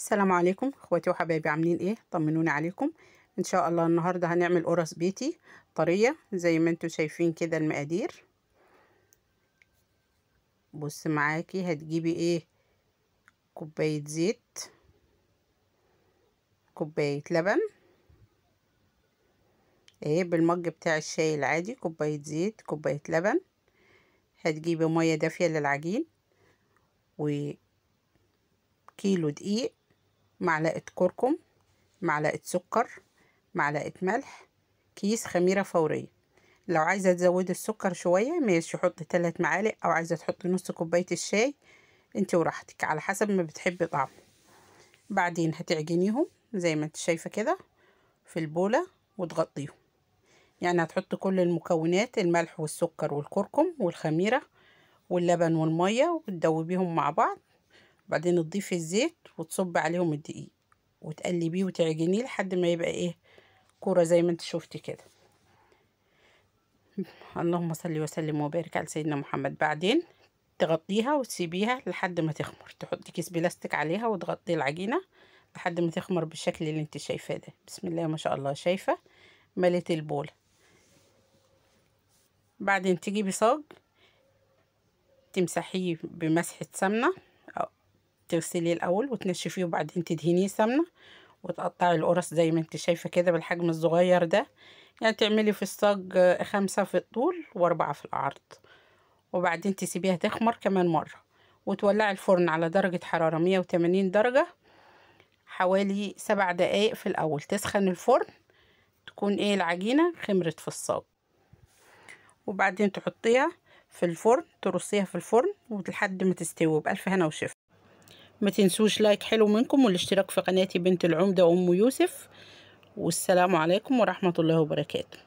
السلام عليكم اخواتي وحبايبي، عاملين ايه؟ طمنوني عليكم. ان شاء الله النهارده هنعمل قرص بيتي طرية زي ما انتم شايفين كده المقادير. بص معاكي، هتجيبي ايه؟ كوباية زيت، كوباية لبن، ايه بالمج بتاع الشاي العادي، كوباية زيت كوباية لبن. هتجيبي مية دافيه للعجين، وكيلو دقيق، معلقه كركم، معلقه سكر، معلقه ملح، كيس خميره فورية. لو عايزه تزودي السكر شوية ماشي، حطي 3 معالق، او عايزه تحطي نص كوباية الشاي، انت وراحتك على حسب ما بتحبي طعمه. بعدين هتعجنيهم زي ما انت شايفه كده في البوله وتغطيهم. يعني هتحطي كل المكونات، الملح والسكر والكركم والخميره واللبن والمية، وتدوبيهم مع بعض. بعدين تضيفي الزيت وتصبي عليهم الدقيق وتقلبيه وتعجنيه لحد ما يبقى ايه، كورة زي ما انت شفتي كده. اللهم صل وسلم وبارك على سيدنا محمد. بعدين تغطيها وتسيبيها لحد ما تخمر، تحطي كيس بلاستيك عليها وتغطي العجينة لحد ما تخمر بالشكل اللي انت شايفاه ده. بسم الله ما شاء الله، شايفه ملت البوله. بعدين تجيبي صاج تمسحيه بمسحه سمنه، أو تغسليه الاول وتنشفيه وبعدين تدهنيه سمنه، وتقطعي القرص زي ما انت شايفه كده بالحجم الصغير ده. يعني تعملي في الصاج 5 في الطول و4 في العرض. وبعدين تسيبيها تخمر كمان مرة، وتولعي الفرن على درجه حرارة 180 درجه حوالي 7 دقايق في الاول. تسخن الفرن، تكون ايه العجينة خمرت في الصاج. وبعدين تحطيها في الفرن، ترصيها في الفرن ولحد ما تستوي. بألف هنا وشفا. ما تنسوش لايك حلو منكم والاشتراك في قناتي بنت العمدة وام يوسف. والسلام عليكم ورحمة الله وبركاته.